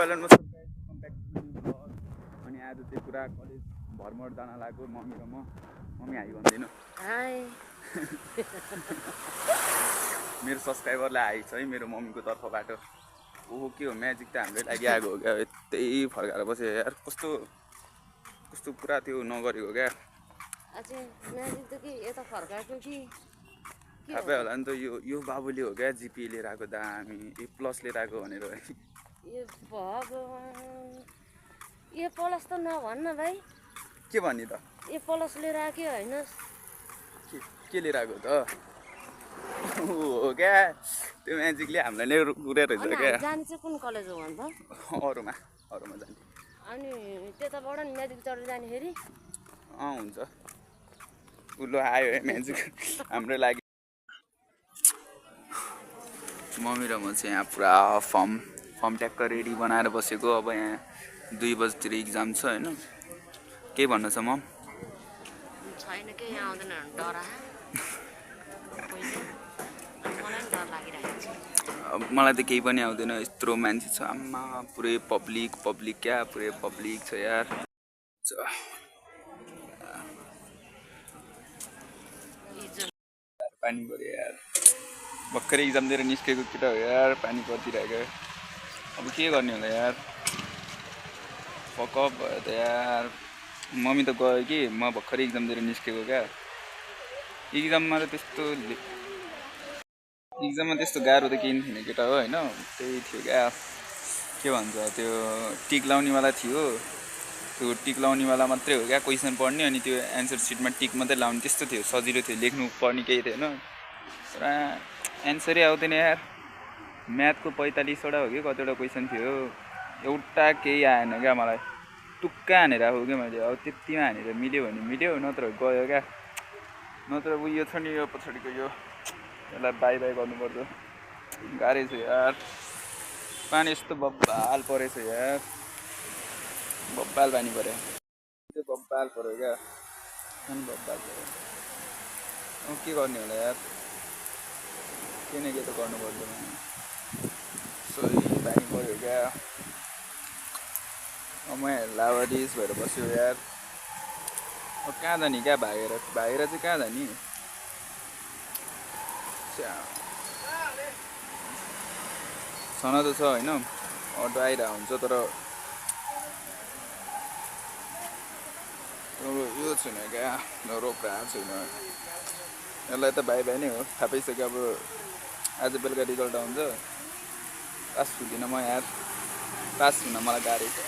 सबैलाई अनि आज चाहिँ पुरा कलेज भरमर जान लाग्यो मम्मी र म। मम्मी हाई भन्दिनँ। हाई। मेरो सब्सक्राइबरलाई हाई छ है मेरो मम्मीको तर्फबाट। ओहो के हो म्याजिक त हाम्रै लागि आएको हो क्या। त्यही फर्काएर बस्यो यार। कस्तो कस्तो पुरा त्यो नगरेको क्या। अझै म्याजिक त के यता फर्काएको कि थाहा पायो होला नि त यो बाबुले हो क्या जिपे लिएर आएको दामी प्लस लिएर आएको भनेर। यो भगवान यो प्लस त नभन्न भाइ। के भन्ने त? यो प्लस लिएर आएको होइन। के लिएर आएको त? हो क्या त्यो म्याजिकले हामीलाई नै पुऱ्याइ रहेछ क्या। जाने चाहिँ कुन कलेज हो भन्छ? अरूमा जाने। अनि त्यताबाट नि म्याजिक चढेर जानेखेरि हुन्छ। उल्लो आयो है म्याजिक हाम्रो लागि। मम्मी र म चाहिँ यहाँ पुरा फर्म ट्याक्क रेडी बनाएर बसेको। अब यहाँ 2 बजीतिर इक्जाम छ होइन। केही भन्नु छ मम? छैन केही आउँदैन डरा। मलाई पनि डर लागिरहेको छ। मलाई त केही पनि आउँदैन। यत्रो मान्छे छ आम्मा। पुरै पब्लिक क्या। पुरै पब्लिक छ यार। पानी पऱ्यो यार। भर्खरै इक्जाम दिएर निस्केको केटा हो यार। पानी परिरहेको। अब के गर्ने होला यार। फकअप भयो त यार। मम्मी त गयो कि म भर्खरै इक्जाम दिएर निस्केको क्या। इक्जाममा त्यस्तो गाह्रो त केही थिएन केटा हो होइन। त्यही थियो क्या। के भन्छ त्यो टिक लाउनेवाला थियो। त्यो टिक लाउनेवाला मात्रै हो क्या क्वेसन पढ्ने। अनि त्यो एन्सर सिटमा टिक मात्रै लाउने त्यस्तो थियो। सजिलो थियो। लेख्नु पर्ने केही थिएन। पुरा एन्सरै आउँदैन यार। म्याथको 45वटा हो कि कतिवटा क्वेसन थियो। एउटा केही आएन क्या मलाई। टुक्का हानेर आएको क्या मैले। अब त्यतिमा हानेर मिल्यो भने मिल्यो नत्र गयो क्या। नत्र उयो छ नि यो पछाडिको यसलाई बाई गर्नुपर्छ। गाह्रै छ यार। पानी यस्तो बब्बाल परेछ यार। बब्बाल पानी पऱ्यो। त्यो बब्बाल पऱ्यो क्या। अनि बब्बाल पऱ्यो। अब के गर्ने होला यार। के न के त गर्नुपर्छ। सही पानी पऱ्यो क्या। अब म लावारिस भएर बस्यो यार। अब कहाँ जाने क्या भागेर चाहिँ कहाँ जाने? सना त छ होइन। अटो आइरहेको हुन्छ तर यो छैन क्या। रोकिरहेको छैन। यसलाई त भाइ नै हो। थाहा पाइसक्यो। अब आज बेलुका रिजल्ट आउँछ। पास हुँदिनँ म यार। पास हुन मलाई गाह्रै छ।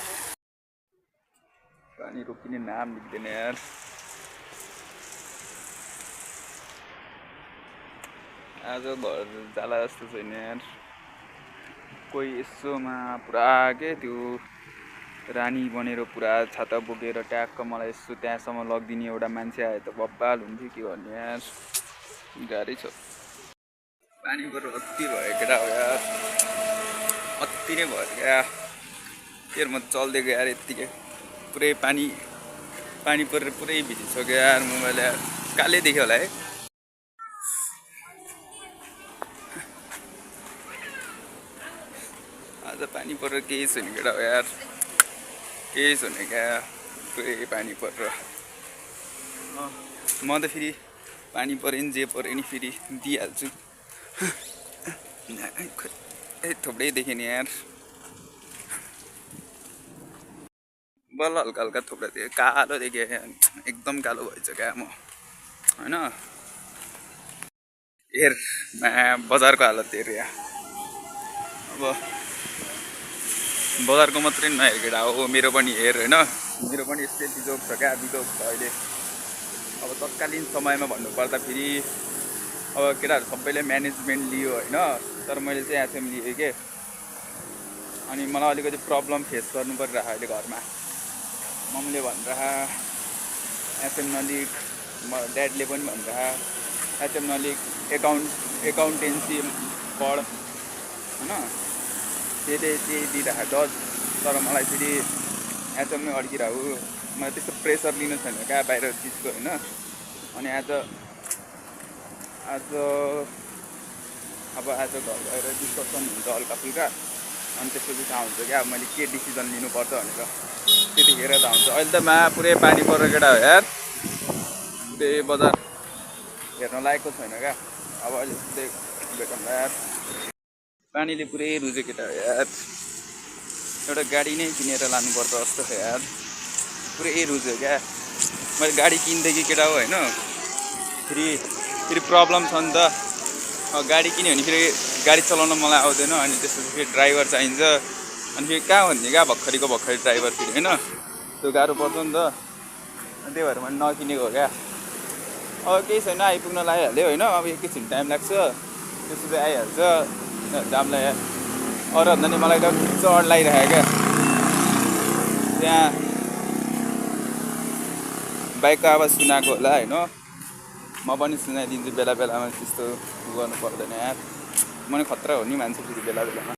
पानी रोकिने नाम लिँदैन यार। आज घर जाला जस्तो छैन यार। कोही यसोमा पुरा के त्यो रानी बनेर पुरा छाता बोकेर ट्याक्क मलाई यसो त्यहाँसम्म लगिदिने एउटा मान्छे आयो त बब्बाल हुन्थ्यो। के भन्ने यार। गाह्रै छ। पानी परेर अति भयो केटा हो यार। अति नै भयो क्या। के म चल्दिएको यार यत्तिकै। पुरै पानी परेर पुरै भिजिसक्यो यार। मोबाइल यार कालै देख्यो होला है। आज पानी परेर केही छैन केटा हो यार। केही छैन क्या। पुरै पानी परेर म त फेरि पानी पऱ्यो नि जे पऱ्यो नि फेरि दिइहाल्छु। थोप्रै देखेँ नि यार। बल्ल हल्का हल्का थोप्रा देखेँ। कालो देखेँ एकदम कालो भएछ क्या म होइन। हेर बजारको हालत हेर यहाँ। अब बजारको मात्रै नहेर केटा हो। मेरो पनि हेर होइन। मेरो पनि यस्तै बिजोग छ क्या। बिजोग छ अहिले। अब तत्कालीन समयमा भन्नुपर्दा फेरि अब केटाहरू सबैले म्यानेजमेन्ट लियो होइन। तर मैले चाहिँ एचएम लिएँ के। अनि मलाई अलिकति प्रब्लम फेस गर्नु परिरहेको अहिले घरमा। मम्मीले भनिरह एचएम नलिक। ड्याडले पनि भनिरह एचएम नलिक। एकाउन्टेन्सी पढ होइन। त्यही दिइरहेको डज। तर मलाई फेरि एचएम नै अड्किरहेको। मलाई त्यस्तो प्रेसर लिनु छैन क्या बाहिर चिजको होइन। अनि आज अब आज घर गएर डिस्कसन हुन्छ हल्का फुल्का। अनि त्यसपछि थाहा हुन्छ क्या अब मैले के डिसिजन लिनुपर्छ भनेर त्यतिखेर थाहा हुन्छ। अहिले त पुरै पानी परेर केटा हो यार, पुरै बजार हेर्न लायकको छैन क्या। अब अहिले पुरै भेटौँला यार, पानीले पुरै रुज्यो केटा हो यार। एउटा गाडी नै किनेर लानुपर्छ जस्तो छ यार, पुरै रुज्यो क्या। मैले गाडी किन्दै कि केटा हो होइन, फेरि प्रब्लम छ नि त। गाडी किन्यो भने फेरि गाडी चलाउन मलाई आउँदैन, अनि त्यसपछि फेरि ड्राइभर चाहिन्छ, अनि फेरि कहाँ भन्ने क्या भर्खरी ड्राइभर फेरि होइन, त्यो गाह्रो पर्छ नि त। त्यही भएर मैले नकिनेको हो क्या। अब केही छैन, आइपुग्न लागिहाल्यो होइन, अब एकैछिन टाइम लाग्छ, त्यसपछि आइहाल्छ जामलाई। अरू भन्दा नि मलाई त चढ लागिरहेको क्या, त्यहाँ बाइकको आवाज सुनाएको होला होइन, म पनि सुनाइदिन्छु बेला बेलामा, त्यस्तो गर्नु पर्दैन यार। म नि खतरा हो नि मान्छे फेरि बेला बेलामा।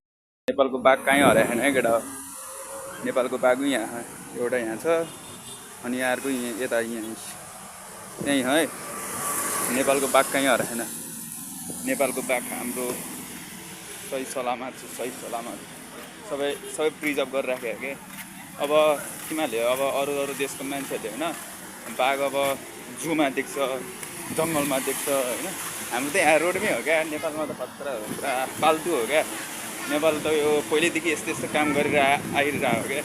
नेपालको बाघ कहीँ हराएन है केटा हो, नेपालको बाघ यहाँ एउटा यहाँ छ, अनि अर्को यता त्यहीँ है। नेपालको बाघ कहीँ हराएन, नेपालको बाघ हाम्रो सही सलामत सबै प्रिजर्भ गरेर राखेको के। अब तिमीहरूले अब अरू देशको मान्छेहरूले होइन बाघ अब जूमा देख्छ, जङ्गलमा देख्छ होइन, हाम्रो त यहाँ रोडमै हो क्या। नेपालमा त खतरा हो, पुरा फाल्तु हो क्या। नेपाल त यो पहिल्यैदेखि यस्तो काम गरेर आइरहेको हो क्या।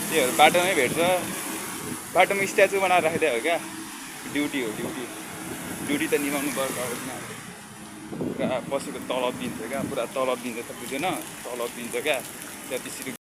त्योहरू बाटोमै भेट्छ, बाटोमा स्ट्याचु बनाएर राखिदिएको हो क्या। ड्युटी त निभाउनु पर्छ। अब पुरा बसेको तलब दिन्छ क्या, पुरा तलब दिन्छ त बुझेन, तलब दिन्छ क्या। त्यहाँ त्यसरी